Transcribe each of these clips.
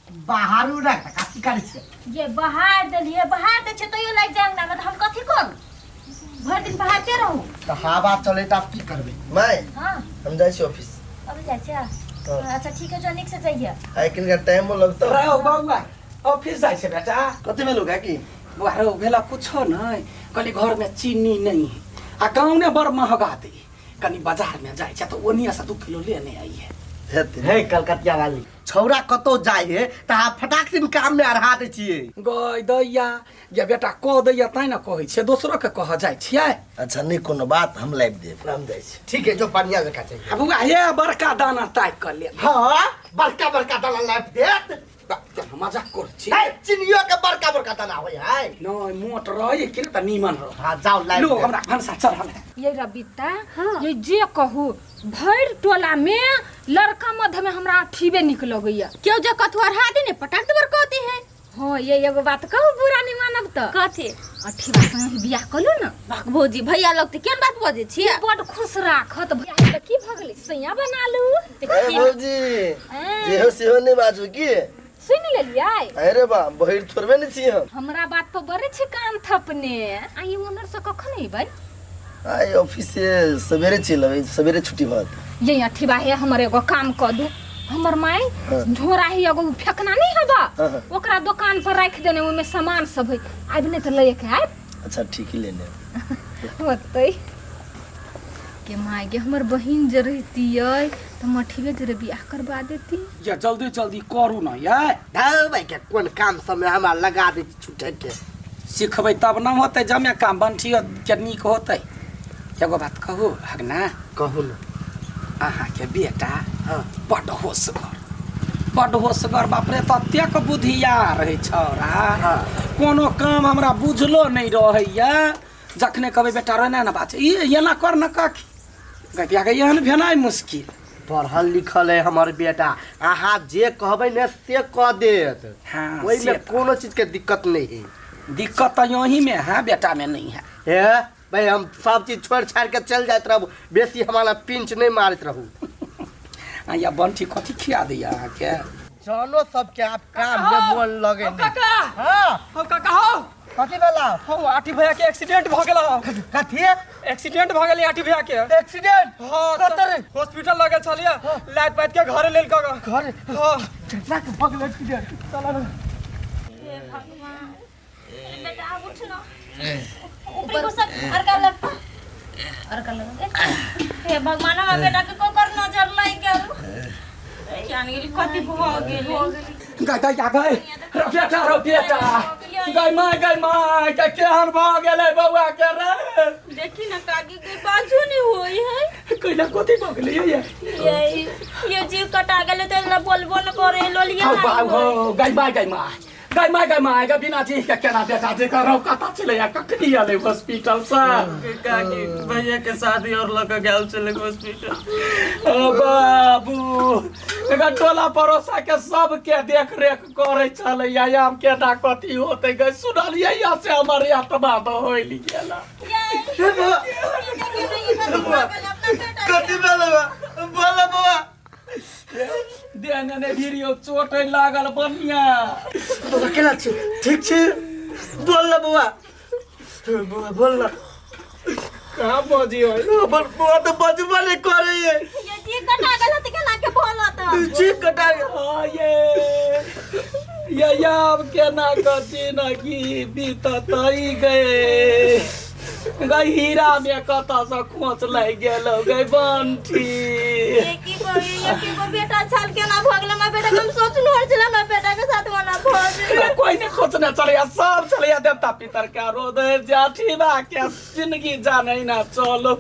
बाहरो ना त काची करै छै। ये बहार देलिए, बहार दै छै तैयो लागि जाय अंगना में, तऽ हम कथी करू? भरि दिन बहारते रहू। तऽ हवा चले तऽ आब की करबै? माय। हाँ। हम जाइ छी ऑफिस। अभी जाइ छै? हाँ। अच्छा ठीक है, जो नीक से जइहे। आइ किनका टाइमो लगतौ। रौ बौआ, ऑफिस जाइ छै बेटा? कथी भेलौ काकी? बौआ रौ, भेला कुछो नहि, कहली घरमे चीनी नहि है आ गाँवने बड़ महगा दे, कनी बाजारमे जाइ छै तऽ ओनिया से 2 किलो लेने आइए। हेतै। हे कलकतिया वाली, छौड़ा कतौ जाइ है तऽ अहाँ फटाक से काम में अढ़ा दै छियै। गय दैया या बेटा, कह दैया तैं ने कहै छियै, दोसरो के कह जाइ छियै। अच्छा, नहि कोनो बात, हम लाबि देब, हम जाइ छी। ठीक है, जो बढ़िया जकाँ चाहिए। आ बौआ हे, बड़का दाना ताकि कऽ ले। हाँ, बड़का बड़का दाना लाबि देत। हम मजाक करै छी। है, चिनियो के बड़का बड़का दाना होइ है। नहि, मोट रहै कि ने तऽ नीमन रह। हाँ, जाओ लाबि लो देब। हमरा भनसा चढ़ल है। ये रबिता, ये जे कहू, भरि टोला में लड़का मध्य में हमरा अठीबे निक लगैया। केओ जे कथु अढ़ा दे ने, पटाक दबर कहती है। हाँ, ये एगो बात कहू, बुरा नहीं मानब तऽ? कथी? अठीबा संग ही बियाह कलू ने। बाक भौजी, भैया लोग तऽ केहन बात बजै छियै? बड खुश राखत। भैया तऽ की भऽ गेलै, सैया बना लू। ए भौजी, जेहो सेहो नहि बाजू की। सुनि लेलियै? अरे बा, बहिर थोड़बे नहि छी हम। हमरा बात पर बड़े छै कान थपने। आ ई ओनर से कखन अयबै? आइ ऑफिस से सवेरे चलि अबै, सवेरे छुट्टी भऽ जेतै। ये अठीबा हे, हमर एगो काम कऽ दू। हमर माय झोरा ही एगो फेकना नहीं हबा, हाँ, हाँ। ओकरा दुकान पर राखि देने, ओहिमे सामान सब है, आबि नहि तऽ लए के आबि। अच्छा ठीक ही, लेने आयब। होतै के माय गे, हमर बहिन जे रहतियै तऽ मठिबे जरे बियाह करबा देती। या जल्दी जल्दी करू न यै। धौ भाई के, कोन काम समय हमरा लगा दै छी छूटे के। सिखबै तब न होतै, जमे काम बंठी के नीक होतै। एगो बात कहू भगना? कहू ने। अहाँके बेटा हाँ। बड्ड होशगर, बड्ड होशगर, बाप रे ततेक बुधियार रहै छौड़ा। हाँ। कोनो काम हमरा बुझलो नहि रहैया, जखने कहबै बेटा रे ने बात ई एना कर न काकी गतिया के, एहन भेनाइ मुश्किल। पढ़ल लिखल है हमर बेटा, अहाँ जे कहबै ने से कऽ देत। हाँ, ओहिमे से तऽ। कोनो चीज के दिक्कत नहीं है। दिक्कत तऽ यही में है, बेटा में नहीं है। हे भाई, हम सब चीज छोड़ छाड़ के चल जाइत रहू, बेसी हमारा पिंच नहीं मारैत रहू। आ या बंठी कथी खिया दैया अहाँके? जानो सबके आप काम में मोन लगे नहीं। काका। हाँ। हो काका हो। कथी भेला? हो, आठी भैया के एक्सीडेंट भ गेल हो। कथी? एक्सीडेंट भ गेल आठी भैया के। एक्सीडेंट? हाँ। कतऽ रे? हॉस्पिटल लगल छलिए, लात पात के घरे लेल कऽ घरे? हाँ। केतना के भऽ गेल एक्सीडेंट? चल ना। हे भगवान, अरे बेटा आब उठ ना, ऊपरी गुस्सा अरका लगता, अरका लग। हे भगवान, हमरा बेटा के कोकर नजर लागि गेल, जान गेली कथी भऽ गेलै। गाय गाय गाय, रो बेटा, रो बेटा, गाय माय, गाय माय, गाय केहन भऽ गेलै बौआ के रे? देखी ना काकी के, बाजू नहीं होई है। कैला, कथी भऽ गेलै ये? ये जीव कटा गेलै तऽ ना बोलबो न करे लोलिया। हौ बाउ हौ, गाय माय, गाय माय, गाय माय, गाय माय, गाय बिना जी के केना बेटा जे रौ, कतऽ छलै आ कखनी एलै हॉस्पिटल से? काकी, भैया के शादी और लऽ के गेल छलै हॉस्पिटल। ओ बाबू, एकर टोला पड़ोसा के सबके देख रेख करै छलै, आब केना कथी होतै गै? सुनलियै या से हमर आत्मा दहोलि गेल। कथी भेल बा? बोल बौआ। देह ने भिड़ियो चोट लागल बढ़िया। बौआ, केना छी? ठीक छी? बोल ना बौआ, बौआ बोल ना। कहाँ बजियो? हमर बौआ तऽ बजबो नहि करैये। ये जीव कटा गेल तऽ केना के बोलत? जीभ कटा गेल। हाँ, ये आब केना कथी न की बीततई गए गई, हीरा में कतऽ से खोच लागि गेल गई बंठी? ये की कही, ये की को बेटा छल, केना भऽ गेल हमरा बेटा के? हम सोचलो हर छल हमरा बेटा के साथ मना भऽ गेल। कोई नहीं खोजने चलैया, सब चलैया देवता पितर के रोद जाठी बा के जिंदगी जानै ना चलो,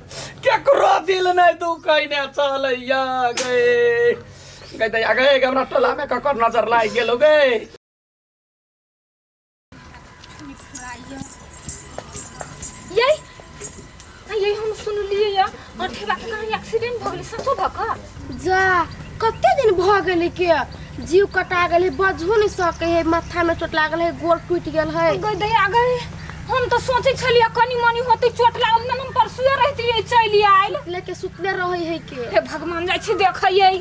केकरो दिल नहीं दुखै ने चलैया। गए गए दैया गए, हमरा टोला में ककर नजर लागि गेलो गए? ये ये हम सुनलियै या अठेबा के कहीं एक्सीडेंट भऽ गेलै, सचो भऽ कऽ? जा, कते दिन भऽ गेलै के जीव कटा गेलै, बजहो नहि सकै है, माथा में चोट लागल है, गोड़ टूटि गेल है। गई दया गई, हम तऽ सोचै छलियै कनी मनी होतै चोट लागल ने, हम परसुए रहितियै चलि आयल। लेके सुतले रहै है के। हे भगवान, जाइ छी देखैयै।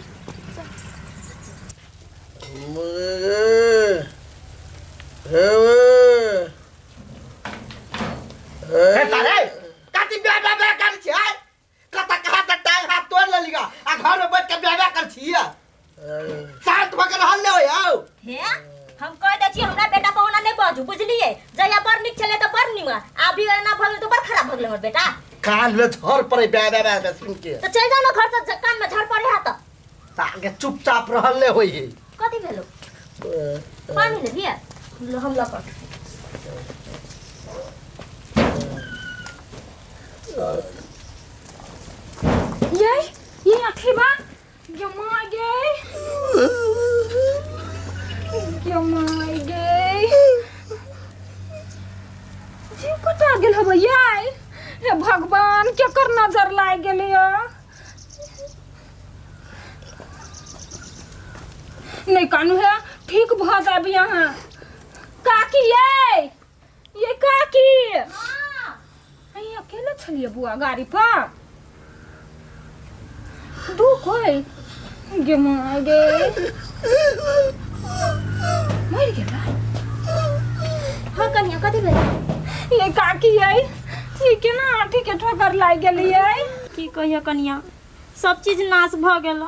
हे तारे काती बे बे बे कर छी आय कत कहा तक टांग हाथ तोड़ लेलिगा आ घर में बैठ के बे बे कर छी शांत भऽ के रहल ले हो आओ हे हम कह दै छी हमरा बेटा पहुना नहि बाजू बुझलियै जहिया बड़ नीक छलै तऽ बड़ नीक अभी एना भऽ गेलै तऽ बड़ खराब भऽ गेलै हमर बेटा कान में झड़ पड़े बे बे बे सुन के तऽ चलि जाउ ने घर से कान में झड़ पड़े है तऽ ताके चुपचाप रहल ले होई है कथी भेलो पानी लेबियै हम लऽ कऽ ये ये अठीबा गे माँ गे गे माँ गे जीव कटा गेल हबै याय हे भगवान केकर नजर लागि गेलै नहि कानू हे ठीक भऽ जाबी अहाँ काकी ये ये काकी अहीं अकेले छलियै बुआ गाड़ी पर दुख होय गे माँ गे मरि गेला हाँ कनिया कथी भेल ये काकी ये ई केना आँठी के ठोकर लागि गेलियै की कहियो कनिया सब चीज नाश भऽ गेल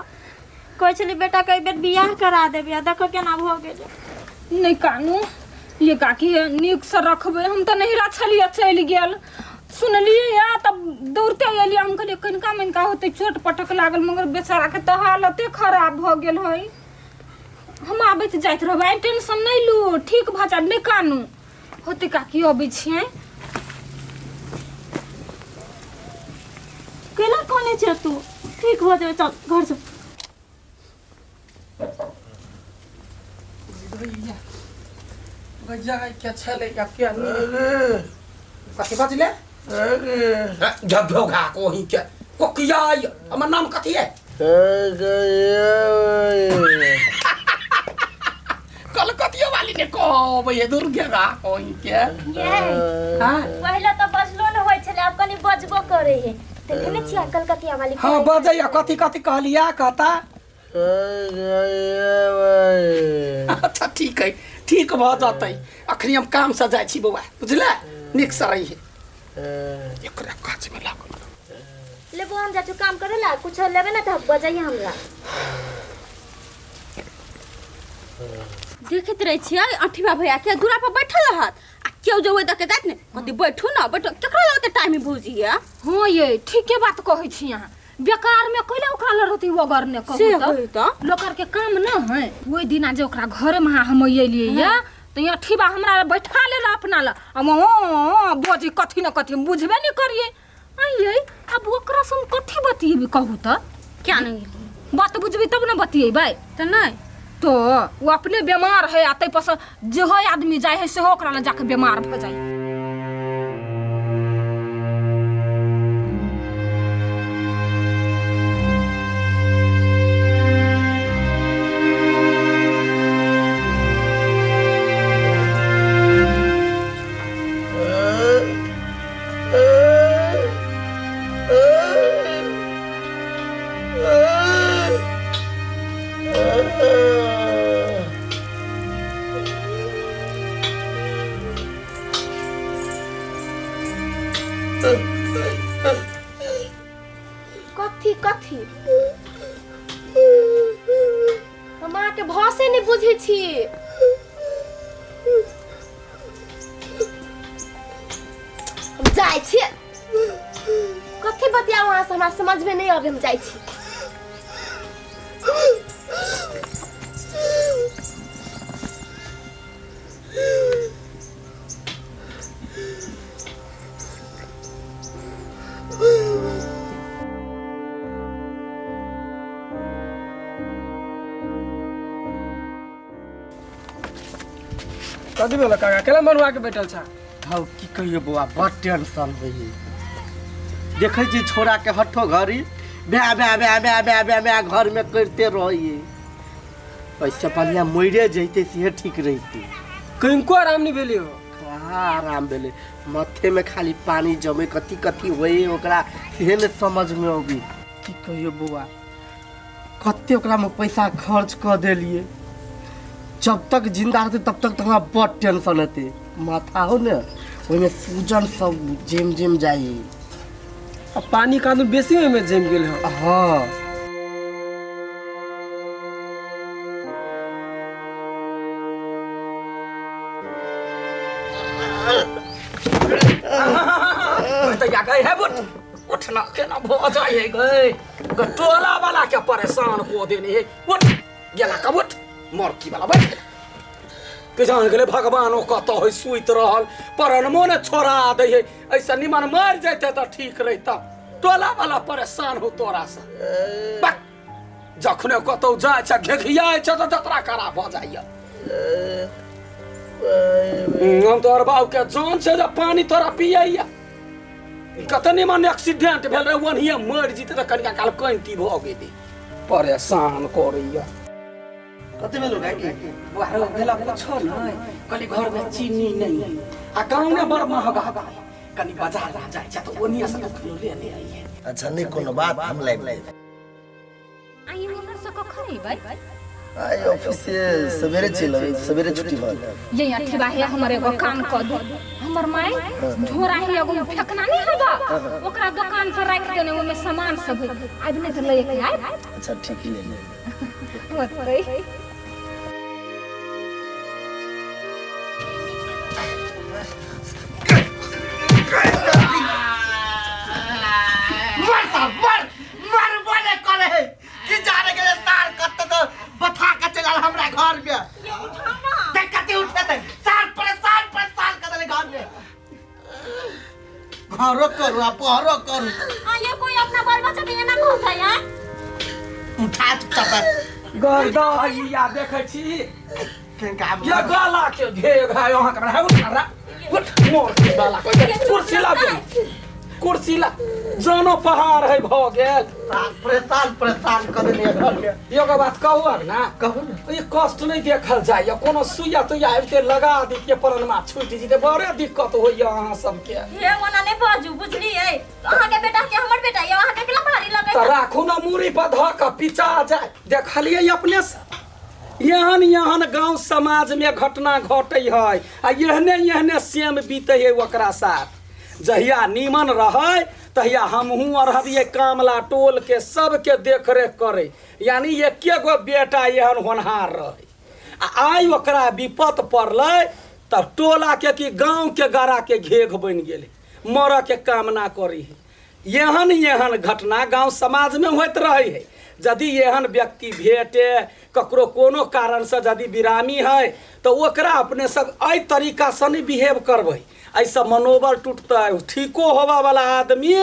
कहै छली बेटा के एहि बेर बियाह करा देबै आ देखो केना भऽ गेलै नहि कानू ये काकी नीकसँ रखबै हम तऽ नहिरा छलियै चलि गेल सुनलियै या तब दौड़ते एलियै हम कहलियै कनिका मनिका होतै चोट पटक लागल मगर बेचाराके तऽ हालते खराब भऽ गेल है हम आबैत जाइत रहबै आइ टेंशन नहि लू ठीक भऽ जायब नहि कानू होतै काकी अबै छियै केना कने छै तू ठीक भऽ जेबै चल घर से भैया क्या छले या क्या नहीं कथी बजले जब घा कोही के कोकिया हमर नाम कथी है कलकतिया वाली ने कहब ये दुर्गे कोही के ये हाँ पहिले तऽ बजलो नहि होइ छलै आब कनि बजबो करै है देखे नहि छियै कलकतिया वाली हाँ बजैया कथी कथी कहलिया कहता अच्छा ठीक है ठीक भऽ जतै अखनी हम काम से जाइ छी बौआ बुझले नीक से रही एकरा काज में लागल लेबो हम जाइ छी काम करे ला कुछ लेबे ना तऽ बजैया हमरा देखैत रहै छियै अठिबा भैया के दूरा पर बैठल रहत आ केओ जो ओहि दके जात ने कहती बैठू ना बैठू केकरा लग ओते टाइम भौजी ये हाँ ये ठीके बात कहै छी अहाँ बेकार में कैला ओकरा लग रहतै वगर ने कहू से तऽ होई तऽ लोकर के काम न है ओहि दिना जे ओकरा घरे में हम अयलियै या तऽ यहाँ ठीबा हमरा बैठा लेल अपना लग आ ओ बजी कथी न कथी हम बुझबे नहि करियै आइयै आब ओकरा से हम कथी बतियेबै कहू तऽ क्या नहीं गेलियै बात बुझबै तब ने बतियेबै तऽ नहि तो ओ अपने बीमार है आ ताहि पर से जेहो आदमी जाइ है सेहो ओकरा लग जाके बीमार भऽ जाइ कथी कथी हम अहाँके भाषे नहि बुझै छी हम जाइ छी कथी बतियाउ अहाँ से हमरा समझमे नहि अबै हम जाइ छी कथी भेलो काका केला मनुआ के बैठल छा हौ की कहियो बौआ बड़ टेंशन होइए देखै छी छोरा के हठो घड़ी ब्या ब्या ब्या ब्या ब्या ब्या ब्या घरमे करिते रहैए ऐसे बढ़िया मरिए जैते से ठीक रहिते कनिको आराम नहीं भेली हो कहाँ आराम भेलै माथेमे खाली पानी जमे कथी कथी होइए ओकरा सेहे नहि समझमे अबै की कहियो बौआ कते ओकरामे पैसा खर्च कऽ देलियै जब तक जिंदा रहते तब तक तो हमरा बड़ टेंशन हेतै। माथा हो ने ओहिमे सूजन सब जेम जेम जाइ। आ पानी कादू बेसी ओहिमे जमि गेल हँ। हाँ। तैया गए है उठ उठना केना भऽ जाइ है गए टोला वाला के परेशान को देने है। उठ गेला कब उठ मरकी वाला बैठ गेला के जान गेलै भगवानो कतऽ है सुति रहल परनमो ने छोड़ा दै है। ऐसा निमन मरि जैते तऽ ठीक रहिता। टोला वाला परेशान हो तोरा से। बक जखने कतौ जाइ छै घेघियाइ छै तऽ जतरा खराब भऽ जाइया। हम तोहर बाबू के जान छै जे पानी तोरा पियैया। कते निमन एक्सीडेंट भेल रहे ओनहिए मरि जेतै तऽ कनिका काल कैंती भऽ गेलै। परेशान करैया। कते भेलो काकी? बुआरो भेला कुछो नहि, कहली घर में चीनी नहीं है आ गाँव में बड़ महगा है, कनी बाजार ना जाइ छै तऽ ओनिए से कखनो लेने आइए। अच्छा नहीं कोनो बात, हम लाइब लेब। आई हमर से कखन अइबै? आई ऑफिस से सवेरे चलि अबै, सवेरे छुट्टी भऽ जायत। ये अठीबा हे हमर एगो काम कऽ दू। हमर माय झोरा हे एगो फेकना नहीं हबा ओकरा दुकान पर राखि देने, ओमे सामान सब है, आबि नहीं तऽ लए के आयब। अच्छा ठीक ले ले। होतै। मर साहब मर मर बोले करे है कि जाने के लिए सार कत्ते तो बथा के चल आयल हमरा घर में। ये उठाओ ना। देख कते उठे थे सार परेशान परेशान कर देले घर में। घरो करू आ पहरो करू। आ ये कोई अपना बाल बच्चा के एना कहता यार। उठा चुपचाप। गरदैया देखै छी किनका ये गला के घेर है अहाँ के है उठ रा उठ मोर के गला के कुर्सी ला कुर्सी ला जानो पहाड़ है भऽ गेल। परेशान परेशान कर देले घर में। एगो बात कहू आब ना? कहू ना। ई कष्ट नहीं देखल जाइए, कोनो सुइया तुइया आबिते लगा दितियै परनमा छूटि जेतै, बड़े दिक्कत होइए अहाँ सबके। हे ओना नहीं बाजू बुझलियै, अहाँ के बेटा के हमर बेटा ये अहाँ के केला भारी लगै। तऽ राखू ना मूड़ी पर धऽ कऽ पिचा जाय। देखलियै अपने से एहन एहन गांव समाज में घटना घटै है आ एहने एहने सेम बीतै है ओकरा साथ। जहिया नीमन रहै तहिया हमहूँ और रहबियै कामला टोल के सबके देखरेख करै, यानी एके गो बेटा एहन होनहार रहै। आ आइ ओकरा विपत पड़लै तऽ टोला के कि गाँव के गड़ा के घेघ बनि गेलै, मरऽ के कामना करै है। एहन एहन घटना गाँव समाज में होइत रहै है। यदि एहन व्यक्ति भेटे ककरो कोनो कारणसँ यदि बिरामी है तऽ ओकरा अपने सब एहि तरीकासँ नहि बिहेव करबै, एहिसँ मनोबल टूटतै। ठीको होबऽवला आदमी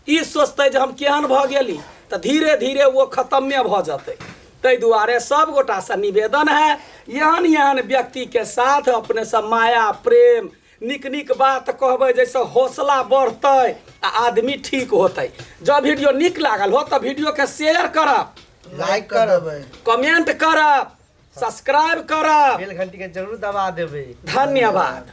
ई सोचतै जे हम केहन भऽ गेली, तऽ धीरे धीरे ओ खतमे भऽ जेतै। ताहि दुआरे सब गोटासँ निवेदन है, एहन एहन व्यक्तिके साथ अपने सब माया प्रेम निक निक बात कहबै जाहिसँ हौसला बढ़तै आ आदमी ठीक होतै। जब वीडियो निक लागल हो तऽ वीडियो के शेयर करब, लाइक करब, कमेंट करब, सब्सक्राइब करब, बेल घंटी के जरूर दबा देबै। धन्यवाद।